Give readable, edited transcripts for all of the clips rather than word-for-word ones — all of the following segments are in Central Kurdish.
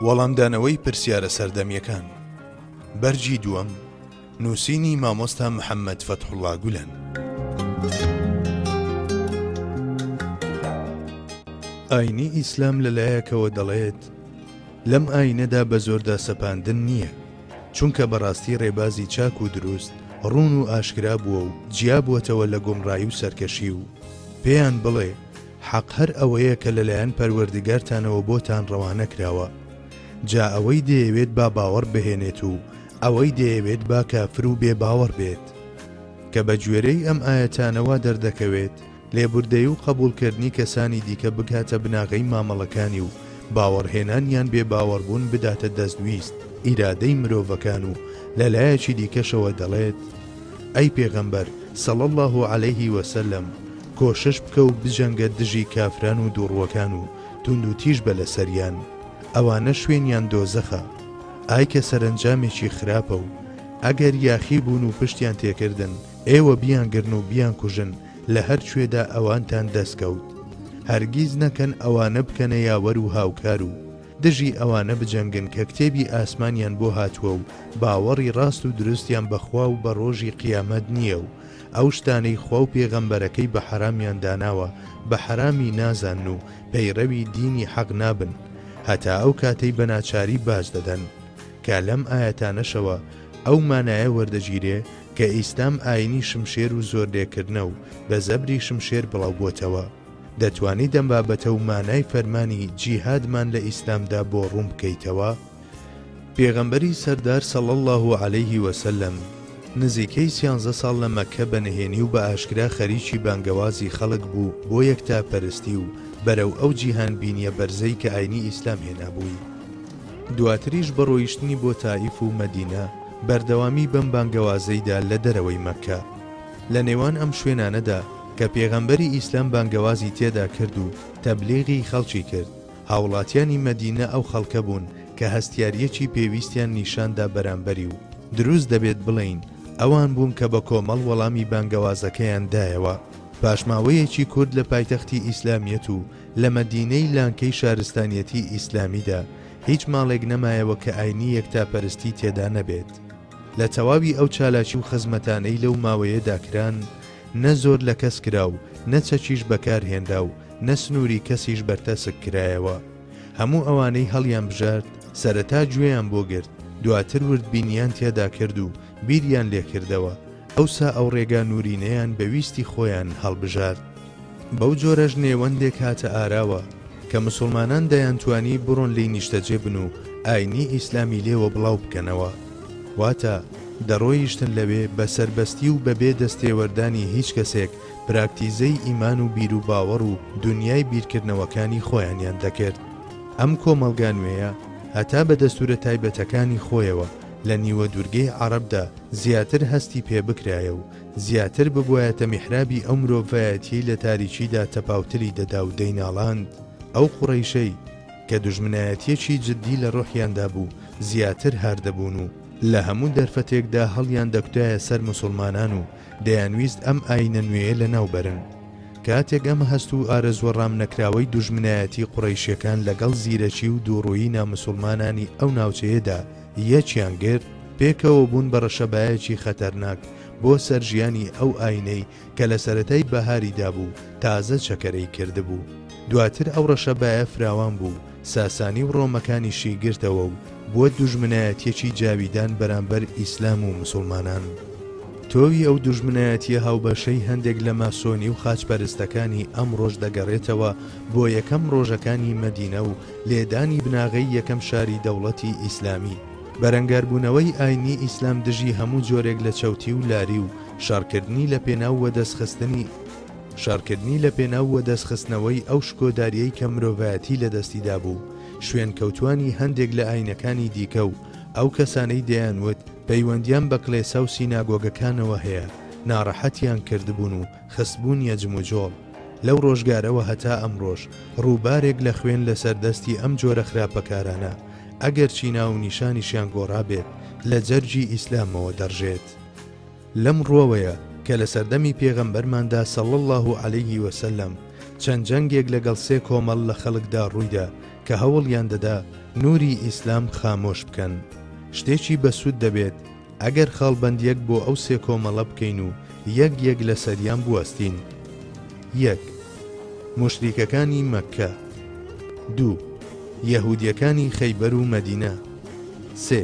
وەڵامدانەوەی پرسیارە سەردەمیەکان بەرگی دووەم نووسینی مامۆستا محەممەد فەتحوڵا گولەن. ئاینی ئیسلام لە لایەکەوە دەڵێت لەم ئاینەدا بە زۆردا سەپاندن نییە، چونکە بەڕاستی ڕێبازی چاک و دروست ڕوون و ئاشکرا بووە و جیا بووەتەوە لە گومڕایی و سەرکەشی و پێیان بڵێ حەق هەر ئەوەیە کە لەلایەن پەروەردگارتانەوە بۆتان ڕەوانە کراوە، جا ئەوەی دەیەوێت با باوەڕ بهێنێت و ئەوەی دەیەوێت با کافر و بێ باوەڕ بێت. کە بە گوێرەی ئەم ئایەتانە وا دەردەکەوێت لێبوردەیی و قەبوڵکردنی کەسانی دیکە بگاتە بناغەی مامەڵەکانی و باوەڕهێنان یان بێ باوەڕبوون بداتە دەست ویست، ئیرادەی، مرۆڤەکان و لەلایەکی دیکەشەوە دەڵێت، ئەی پێغەمبەر، صلی اللە علیه وسلم، کۆشش بکە و بجەنگە دژی کافران و دووڕووەکان و توندوتیژ بە لەسەریان، ئەوانە شوێنیان دۆزەخە، ئای کە سەرەنجامێکی خراپە و ئەگەر یاخی بوون و پشتیان تێکردن، ئێوە بیانگرن و بیانکوژن لە هەر کوێدا ئەوانتان دەست کەوت. هەرگیز نەکەن ئەوانە بکەنە یاوەر و هاوکار و دژی ئەوانە بجەنگن کە کتێبی ئاسمانیان بۆ هاتووە و باوەڕی ڕاست و دروستیان بە خوا و بە ڕۆژی قیامەت نییە و ئەو شتانەی خوا و پێغەمبەرەکەی بە حەرامیان داناوە بە حەرامی نازانن و پەیڕەوی دینی حەق نابن هەتا ئەو کاتەی بە ناچاری باج دەدەن کە لەم ئایەتانەشەوە ئەو مانایە وەردەگیرێ کە ئیسلام ئاینی شمشێر و زۆرلێکردنە و بە زەبری شمشێر بڵاوبووەتەوە. دەتوانیت ئەم بابەتە و مانای فەرمانی جیهادمان لە ئیسلامدا بۆ ڕوون بکەیتەوە؟ پێغەمبەری سەردار صلی اللە علیه وسلم نزیکەی سیانزە ساڵ لە مەککە بە نهێنی و بە ئاشکرا خەریکی بانگەوازی خەڵک بوو بۆ یەکتاپەرستی و بەرەو ئەو جیهانبینیە بەرزەی کە ئاینی ئیسلام هێنابووی. دواتریش بە ڕۆیشتنی بۆ تائیف و مەدینە بەردەوامی بەم بانگەوازەی دا لە دەرەوەی مەککە. لە نێوان ئەم شوێنانەدا کە پێغەمبەری ئیسلام بانگەوازی تێدا کرد و تەبلیغی خەڵکی کرد، هاوڵاتیانی مەدینە ئەو خەڵکە بوون کە هەستیارییەکی پێویستیان نیشان دا بەرامبەری و دروست دەبێت بڵێین ئەوان بوون کە بە کۆمەڵ وەڵامی بانگەوازەکەیان دایەوە. پاش ماوەیەکی کورت لە پایتەختی ئیسلامیەت و لە مەدینەی لانکەی شارستانیەتی ئیسلامیدا هیچ ماڵێک نەمایەوە کە ئاینی یەکتاپەرستی تێدا نەبێت. لە تەواوی ئەو چالاکی و خزمەتانەی لەو ماوەیەدا کران، نە زۆر لە کەس کرا و نە چەکیش بەکار هێنرا و نە سنووری کەسیش بەرتەسک کرایەوە. هەموو ئەوانەی هەڵیانبژارد، سەرەتا گوێیان بۆ گرت، دواتر وردبینییان تێدا کرد و بیریان لێ کردەوە، ئەوسا ئەو ڕێگا نوورینەیان بە ویستی خۆیان هەڵبژارد. بەو جۆرەش نێوەندێک هاتە ئاراوە کە مسوڵمانان دەیانتوانی بڕۆن لێی نیشتەجێ بن و ئاینی ئیسلامی لێوە بڵاو بکەنەوە. واتە دەڕۆیشتن لەوێ بە سەربەستی و بەبێ دەستێوەردانی هیچ کەسێک پراکتیزەی ئیمان و بیروباوەڕ و دونیای بیرکردنەوەکانی خۆیانیان دەکرد. ئەم کۆمەڵگا نوێیە هەتا بە دەستوورە تایبەتەکانی خۆیەوە لە نیوەدوورگەی عەڕەبدا زیاتر هەستی پێ بکرایە و زیاتر ببوایەتە میحرابی ئەو مرۆڤایەتیەی لە تاریکیدا تەپاوتلی دەدا و دەیناڵاند، ئەو قوڕەیشەی کە دوژمنایەتیەکی جدی لە ڕۆحیاندا بوو زیاتر هار دەبوون و لە هەموو دەرفەتێکدا هەڵیان دەکوتایە سەر موسوڵمانان و دەیانویست ئەم ئاینە نوێیە لەناو بەرن. کاتێک ئەم هەست و ئارەزووە ڕامنەکراوەی دوژمنایەتی قوڕەیشەکان لەگەڵ زیرەکی و دووڕوویی ناموسوڵمانانی ئەو ناوچەیەدا یەکیان گرت، پێکەوە بوون بە ڕەشەبایەکی خەتەرناک بۆ سەر ژیانی ئەو ئاینەی کە لە سەرەتای بەهاریدا بوو تازە چەکەرەی کردبوو. دواتر ئەو ڕەشەبایە فراوان بوو و ساسانی و ڕۆمەکانیشی گرتەوە و بووە دوژمنایەتیەکی جاویدان بەرامبەر ئیسلام و مسوڵمانان. تۆوی ئەو دوژمنایەتیە هاوبەشەی هەندێک لە ماسۆنی و خاچپەرستەکانی ئەمڕۆش دەگەڕێتەوە بۆ یەکەم ڕۆژەکانی مەدینە و لێدانی بناغەی یەکەم شاری دەوڵەتی ئیسلامی. بەرەنگاربوونەوەی ئاینی ئیسلام دژی هەموو جۆرێک لە چەوتی و لاری و شەڕکردنی لە پێناو وەدەستخستنی شەڕکردنی لە پێناو وەدەستخستنەوەی ئەو شکۆداریەی کە مرۆڤایەتی لەدەستی دابوو، شوێنکەوتوانی هەندێک لە ئاینەکانی دیکە و ئەو کەسانەی دەیانوت پەیوەندیان بە کڵێسا و سیناگۆگەکانەوە هەیە ناڕەحەتیان کردبوون و خستبوونیە جموجۆڵ. لەو ڕۆژگارەوە هەتا ئەمڕۆش ڕووبارێک لە خوێن لەسەر دەستی ئەم جۆرە خراپەکارانە، ئەگەرچی ناوونیشانیشیان گۆڕابێت، لە جەرگی ئیسلامەوە دەڕژێت. لەم ڕووەوەیە کە لە سەردەمی پێغەمبەرماندا صلی اللە علیه وسلم چەند جەنگێک لەگەڵ سێ کۆمەڵ لە خەڵکدا ڕوویدا کە هەوڵیان دەدا. نوری ئیسلام خامۆش بکەن. شتێکی بەسوود دەبێت ئەگەر خاڵبەندیەک بۆ ئەو سێ کۆمەڵە بکەین و یەک یەک لەسەریان بوەستین. یەک. موشریکەکانی مەککە. دوو. یەهودیەکانی خەیبەر و مەدینە. سێ.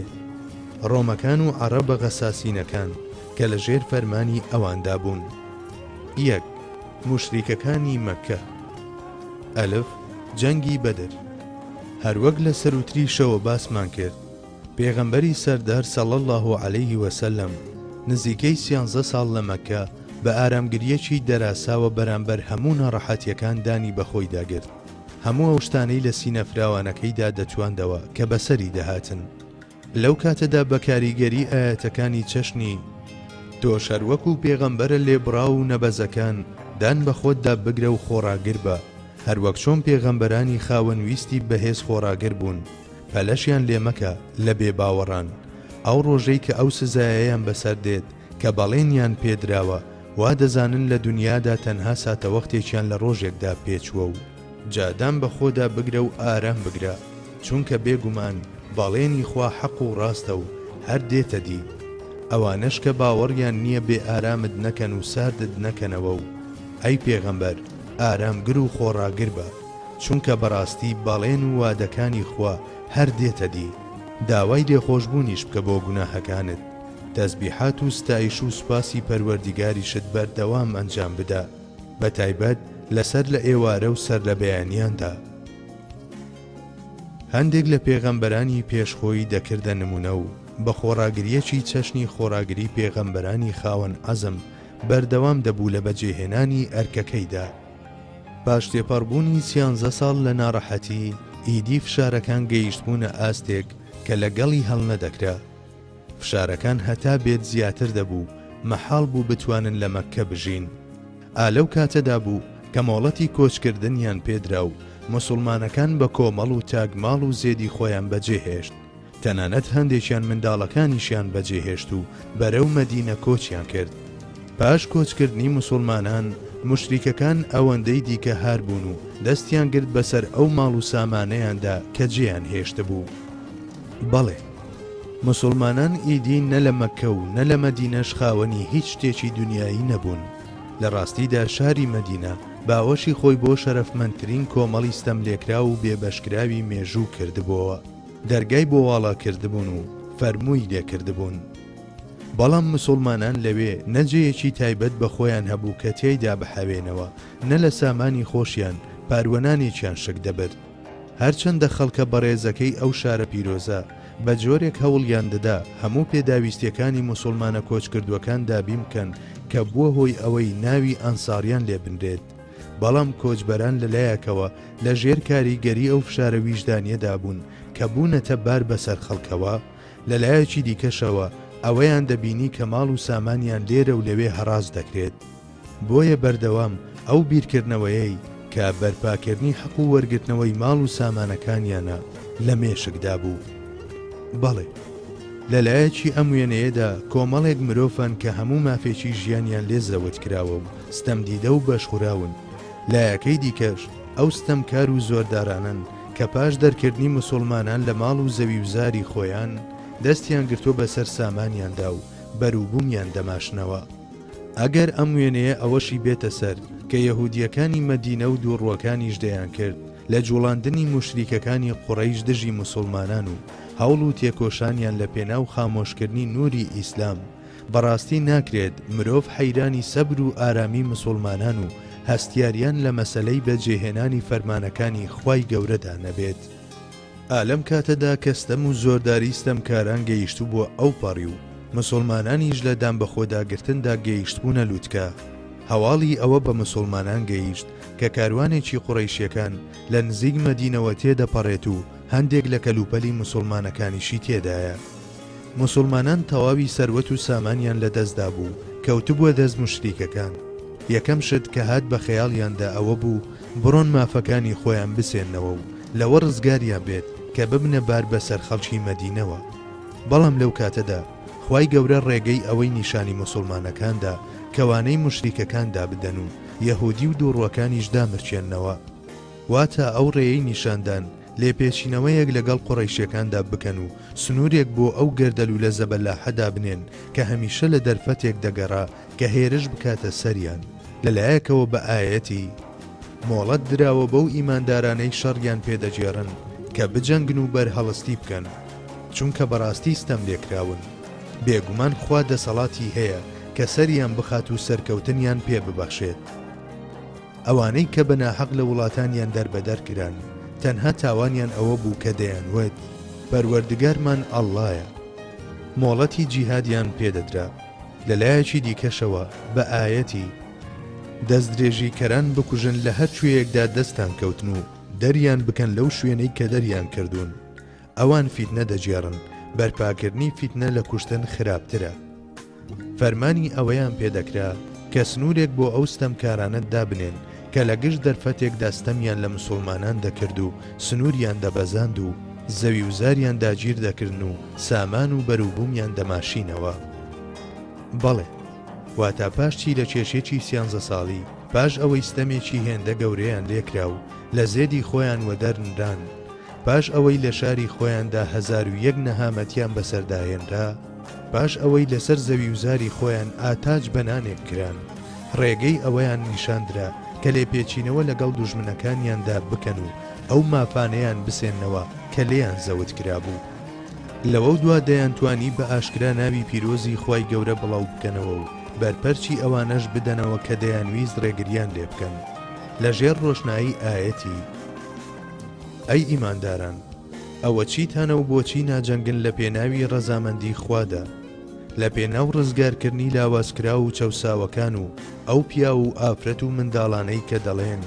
ڕۆمەکان و عەڕەبە غەساسینەکان کە لە ژێر فەرمانی ئەواندا بوون. یەک. موشریکەکانی مەککە. ئەلف، جەنگی بەدر. هەروەک لە سەرووتریشەوە باسمان کرد، پێغەمبەری سەردار صلی اللە علیه و سلم نزیکەی سیانزە ساڵ لە مەککە بە ئارامگرییەکی دەراساوە بەرامبەر هەموو ناڕەحەتییەکان دانی بەخۆیدا گرت، هەموو ئەو شتانەی لە سینە فراوانەکەیدا دەتواندەوە کە بەسەری دەهاتن. لەو کاتەدا بە کاریگەری ئایەتەکانی چەشنی، تۆش هەروەکو پێغەمبەرە لێبڕاو و نەبەزەکان دان بە خۆتدا بگرە و خۆڕاگر بە، هەروەک چۆن پێغەمبەرانی خاوەن ویستی بەهێز خۆڕاگر بوون، پەلەشیان لێ مەکە لە بێ باوەڕان، ئەو ڕۆژەی کە ئەو سزایەیان بەسەر دێت کە بەڵێنیان پێ دراوە، وا دەزانن لە دونیادا تەنها ساتەوەختێکیان لە ڕۆژێکدا پێ چووە و. جا دان بە خۆدا بگرە و ئارام بگرە، چونکە بێ گومان بەڵێنی خوا حەق و ڕاستە و هەر دێتە دی. ئەوانەش کە باوەڕیان نییە بێ ئارامت نەکەن و ساردت نەکەنەوە و ئەی پێغەمبەر ئارامگر و خۆڕاگر بە، چونکە بەڕاستی بەڵێن و وادەکانی خوا هەر دێتە دی. داوای لێخۆشبوونیش بکە بۆ گوناهەکانت، تەسبیحات و ستایش و سوپاسی پەروەردیگاریشت بەردەوام ئەنجام بدە، بەتایبەت لە سەر لە ئێوارە و سەر لە بەیانیاندا. هەندێک لە پێغەمبەرانی پێش خۆی دەکردە نموونە و بە خۆڕاگرییەکی چەشنی خۆڕاگری پێغەمبەرانی خاوەن عەزم بەردەوام دەبوو لە بەجێهێنانی ئەرکەکەیدا. پاش تێپەڕبوونی سیانزە ساڵ لە ناڕەحەتی، ئیدی فشارەکان گەیشتبوونە ئاستێک کە لە گەڵی هەڵنەدەکرا. فشارەکان هەتا بێت زیاتر دەبوو، مەحاڵ بوو بتوانن لە مەککە بژین. ئا لەو کاتەدا بوو کە مۆڵەتی کۆچکردنیان پێدرا و موسوڵمانەکان بە کۆمەڵ و تاک ماڵ و زێدی خۆیان بەجێهێشت، تەنانەت هەندێکیان منداڵەکانیشیان بەجێهێشت و بەرەو مەدینە کۆچیان کرد. پاش کۆچکردنی موسوڵمانان، موشریکەکان ئەوەندەی دیکە هار بوون و دەستیان گرت بەسەر ئەو ماڵ و سامانەیاندا کە جێیان هێشتبوو. بەڵێ. موسوڵمانان ئیدی نە لە مەککە و نە لە مەدینەش خاوەنی هیچ شتێکی دونیایی نەبوون. لە ڕاستیدا شاری مەدینە باوەشی خۆی بۆ شەرەفمەندترین کۆمەڵی ستەملێکراو و بێبەشکراوی مێژوو کردبۆوە. دەرگای بۆ واڵا کردبوون و فەرمووی لێ کردبوون. بەڵام موسوڵمانان لەوێ نە جێیەکی تایبەت بە خۆیان هەبوو کە تیایدا بحەوێنەوە، نە لە سامانی خۆشیان پاروەنانێکیان شک دەبرد. هەرچەندە خەڵکە بەڕێزەکەی ئەو شارە پیرۆزە بە جۆرێک هەوڵیان دەدا هەموو پێداویستیەکانی موسوڵمانە کۆچکردووەکان دابین بکەن کە بووە هۆی ئەوەی ناوی ئەنساریان لێ بنرێت بەڵام کۆچبەران لە لایەکەوە لە ژێر کاریگەری ئەو فشارە ویژدانیەدا بوون کە بوونەتە بار بەسەر خەڵکەوە لە لایەکی دیکەشەوە ئەوەیان دەبینی کە ماڵ و سامانیان لێرە و لەوێ هەڕاج دەکرێت. بۆیە بەردەوام ئەو بیرکردنەوەیەی کە بەرپاکردنی حەق و وەرگرتنەوەی ماڵ و سامانەکانیانە لە مێشکدا بوو. بەڵێ. لە لایەکی ئەم وێنەیەدا کۆمەڵێک مرۆڤ هەن کە هەموو مافێکی ژیانیان لێ زەوت کراوە و ستەمدیدە و بەشخوراون، لایەکەی دیکەش ئەو ستەمکار و زۆردارانەن کە پاش دەرکردنی موسوڵمانان لە ماڵ و زەوی و زاری خۆیان، دەستیان گرتووە بەسەر سامانیاندا و بەروبوومیان دەماشنەوە. ئەگەر ئەم وێنەیە ئەوەشی بێتە سەر کە یەهودییەکانی مەدینە و دووڕووەکانیش دەیانکرد لە جوڵاندنی موشریکەکانی قوڕەیش دژی موسوڵمانان و هەوڵ و تێکۆشانیان لە پێناو خامۆشکردنی نوری ئیسلام بەڕاستی ناکرێت مرۆڤ حەیرانی سەبر و ئارامی موسوڵمانان و هەستیاریان لە مەسەلەی بەجێهێنانی فەرمانەکانی خوای گەورەدا نەبێت. ئا لەم کاتەدا کە ستەم و زۆرداری ستەمکاران گەیشتبووە ئەوپەڕی و موسوڵمانانیش لە دانبەخۆداگرتندا گەیشتبوونە لوتکە، هەواڵی ئەوە بە موسوڵمانان گەیشت کە کاروانێکی قوڕەیشیەکان لە نزیک مەدینەوە تێدەپەڕێت و هەندێک لە کەلوپەلی موسوڵمانەکانیشی تێدایە. موسوڵمانان تەواوی سەروەت و سامانیان لە دەست دابوو، کەوتبووە دەست موشریکەکان. یەکەم شت کە هات بە خەیاڵیاندا ئەوە بوو بڕۆن مافەکانی خۆیان بسێننەوە و لەوە ڕزگاریان بێت کە ببنە بار بەسەر خەڵکی مەدینەوە. بەڵام لەو کاتەدا خوای گەورە ڕێگەی ئەوەی نیشانی موسوڵمانەکان دا کە وانەی موشریکەکان دابدەن و یەهودی و دووڕوەکانیش دامرکێننەوە. واتە ئەو ڕێیەی نیشان دان. لێپێچینەوەیەک لەگەڵ قوڕەیشیەکاندا بکەن و سنوورێک بۆ ئەو گەردەلوولە زەبەلاحە دابنێن کە هەمیشە لە دەرفەتێک دەگەڕا کە هێرش بکاتە سەریان، لە لایەکەوە بە ئایەتی، مۆڵەت دراوە بەو ئیماندارانەی شەڕیان پێ دەگێڕن کە بجەنگن و بەرهەڵستی بکەن، چونکە بەڕاستی ستەملێکراون، بێگومان خوا دەسەڵاتی هەیە کە سەریان بخات و سەرکەوتنیان پێ ببەخشێت. ئەوانەی کە بە ناحەق لە وڵاتانیان دەربەدەر کران، تەنها تاوانیان ئەوە بوو کە دەیانوت، پەروەردگارمان ئەڵڵایە. مۆڵەتی جیهادیان پێ دەدرا. لە لایەکی دیکەشەوە بە ئایەتی، دەستدرێژیکەران بکوژن لە هەر کوێیەکدا دەستتان کەوتن و دەریان بکەن لەو شوێنەی کە دەریان کردوون، ئەوان فیتنە دەگێڕن، بەرپاکردنی فیتنە لە کوشتن خراپترە. فەرمانی ئەوەیان پێ دەکرا کە سنوورێک بۆ ئەو ستەمکارانە دابنێن کە لە گشت دەرفەتێکدا ستەمیان لە مسوڵمانان دەکرد و سنووریان دەبەزاند و زەویوزاریان داگیر دەکردن و سامان و بەروبوومیان دەماشینەوە. بەڵێ، واتا پاش چیلەکێشێکی سیانزە ساڵی، پاش ئەوەی ستەمێکی هێندە گەورەیان لێکرا و لە زێدی خۆیان وەدەرنران، پاش ئەوەی لە شاری خۆیاندا 1001 نەهامەتیان بەسەردا هێنرا، پاش ئەوەی لەسەر زەویوزاری خۆیان ئاتاج بە نانێک کران، ڕێگەی ئەوەیان نیشان درا کە لێپێچینەوە لەگەڵ دوژمنەکانیاندا بکەن و ئەو مافانەیان بسێننەوە کە لێیان زەوت کرابوو. لەوەودوا دەیانتوانی بە ئاشکرا ناوی پیرۆزی خوای گەورە بڵاو بکەنەوە و بەرپەرچی ئەوانەش بدەنەوە کە دەیانویست ڕێگریان لێ بکەن لە ژێر ڕۆشنایی ئایەتی، ئەی ئیمانداران! ئەوە چیتانە و بۆچی ناجەنگن لە پێناوی ڕەزامەندی خوادا، لە پێناو ڕزگارکردنی لاوازکراو و چەوساوەکان و ئەو پیاو و ئافرەت و منداڵانەی کە دەڵێن،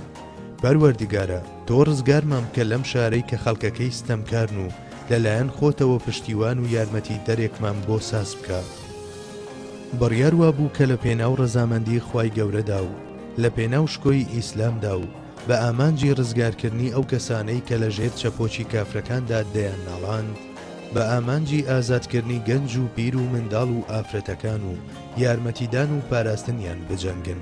پەروەردگارا تۆ ڕزگارمان بکە لەم شارەی کە خەڵکەکەی ستەمکارن و لەلایەن خۆتەوە پشتیوان و یارمەتیدەرێکمان بۆ ساز بکە. بڕیار وابوو کە لە پێناو ڕەزامەندی خوای گەورەدا و لە پێناو شکۆی ئیسلامدا و بە ئامانجی ڕزگارکردنی ئەو کەسانەی کە لە ژێر چەپۆکی کافرەکاندا دەیانناڵاند، بە ئامانجی ئازادکردنی گەنج و پیر و منداڵ و ئافرەتەکان و یارمەتیدان و پاراستنیان بجەنگن.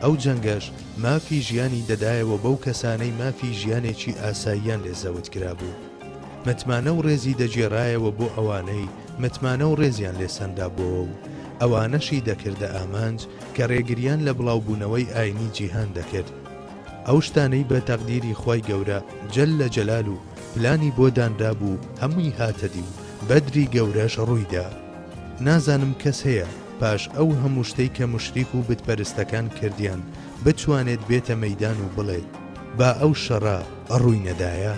ئەو جەنگەش مافی ژیانی دەدایەوە بەو کەسانەی مافی ژیانێکی ئاساییان لێ زەوت کرابوو. متمانە و ڕێزی دەگێڕایەوە بۆ ئەوانەی متمانە و ڕێزیان لێ سەندابۆوە و ئەوانەشی دەکردە ئامانج کە ڕێگریان لە بڵاوبوونەوەی ئاینی جیهان دەکرد. ئەو شتانەی بە تەقدیری خوای گەورە جل جلالە پلانی بۆ دانرابوو هەمووی هاتەدی و بەدری گەورەش ڕوویدا. نازانم کەس هەیە پاش ئەو هەموو شتەی کە موشریک و بتپەرستەکان کردیان بتوانێت بێتە مەیدان و بڵێت با ئەو شەڕە ڕووی نەدایە؟